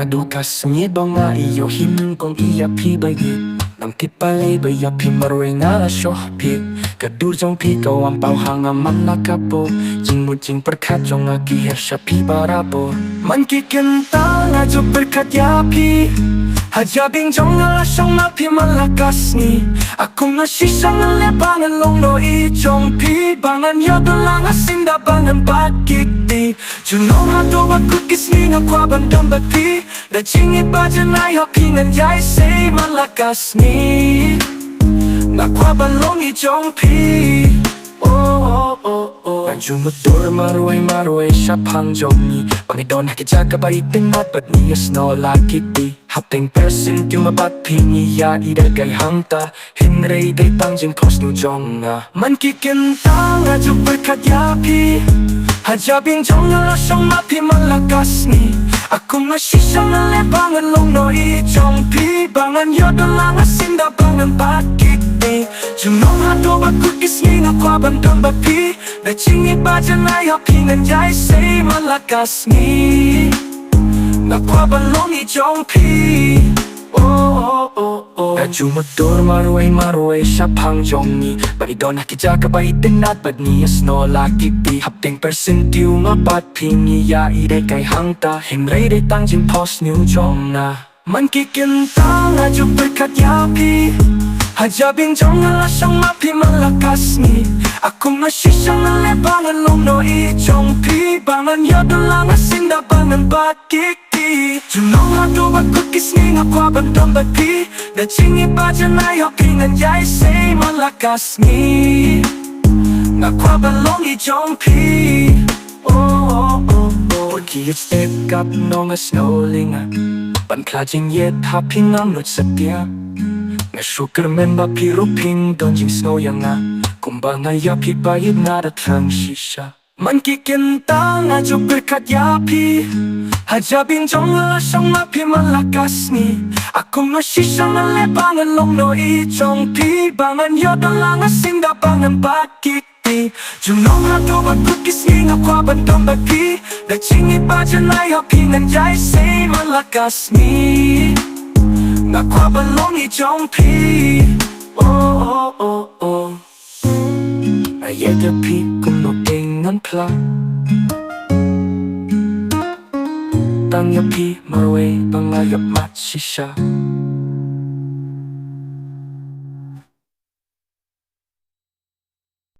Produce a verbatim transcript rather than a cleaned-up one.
Naduh ka sngi ba nga ïohi nyngkong ïa phi ba ïeit, ngam tip balei ba ïa phi marwei nga la shoh phi. Ka dur jong phi ka wan paw ha nga man la ka pop. Jingmut jingpyrkhat jong nga ki hiar sha phi barabor. Man ki kynthang nga ju pyrkhat ïa phi. Ha jabieng jong nga la shong ma phi man la ka sngi. Kum nga shisha nga leh ba ngan long noh i jong phi, ba ngan ïoh don lang ha sien da ba ngan bat kti. Junom haduh ba kut ki sngi nga kwah ban don bad phi. Da jingïeit ba jan ai ha phi ngan ïai sei man la ka sngi. Nga kwah ban long i jong phi. Oh, oh, oh, oh. Nga ju mutdur marwei marwei shaphang jong ngi, ba ngi don ha ki jaka ba itynnat bad ngi ïasnoh la ki kti. Hapdeng pyrshah tiew nga bad phi ngi ïa ïeit kai hangta. Hynrei dei tang jingphohsniew jong nga. Man ki kynthang nga ju pyrkhat ïa phi. Ha jabieng jong nga la shong ma phi man la ka sngi. Kum nga shisha nga leh ba ngan long noh i jong phi, ba ngan ïoh don lang ha sien da ba ngan bat kti. Junom haduh ba kut ki sngi nga kwah ban don bad phi. Da jingïeit ba jan ai ha phi ngan ïai sei man la ka sngi. Nga kwah ban long i jong phi. Oh, oh, oh, oh. Nga ju mutdur marwei marwei shaphang jong ngi, ba ngi don ha ki jaka ba itynnat bad ngi ïasnoh la ki kti. Hapdeng pyrshah tiew nga bad phi ngi ïa ïeit kai hangta. Hynrei dei tang jingphohsniew jong nga. Man ki kynthang nga ju pyrkhat ïa phi. Ha jabieng jong nga la shong ma phi man la ka sngi. Kum nga shisha nga leh ba ngan long noh i jong phi, ba ngan ïoh don lang ha sien da ba ngan bat kti. Junom haduh ba kut ki sngi nga kwah ban don bad phi. Da jingïeit ba jan ai ha phi ngan ïai sei man la ka sngi. Nga kwah ban long i jong phi. Oh, oh, oh, oh. Ki ïeit step kap nong a snow linga. Ban kla jingïeit ha phi ngam nud satia. Nga shu kyrmen ba phi ruh phin don jingsngew ïa nga. Kumba nga ïa phi ba ïeit nga da thrang shisha. Man ki kynthang nga ju pyrkhat ïa phi. Ha jabieng jong nga la shong ma phi man la ka sngi. Kum nga shisha nga leh ba ngan long noh i jong phi, ba ngan ïoh don lang ha sien da ba ngan bat kti. Junom haduh ba kut ki sngi nga kwah ban don bad phi. Da jingïeit ba jan ai ha phi ngan ïai sei man la ka sngi. Nga kwah ban long i jong phi. Oh, oh, oh, oh. Nga ïeit ïa phi kumno te ngan phla. Tang ïa phi marwei ba nga ïoh mad shisha.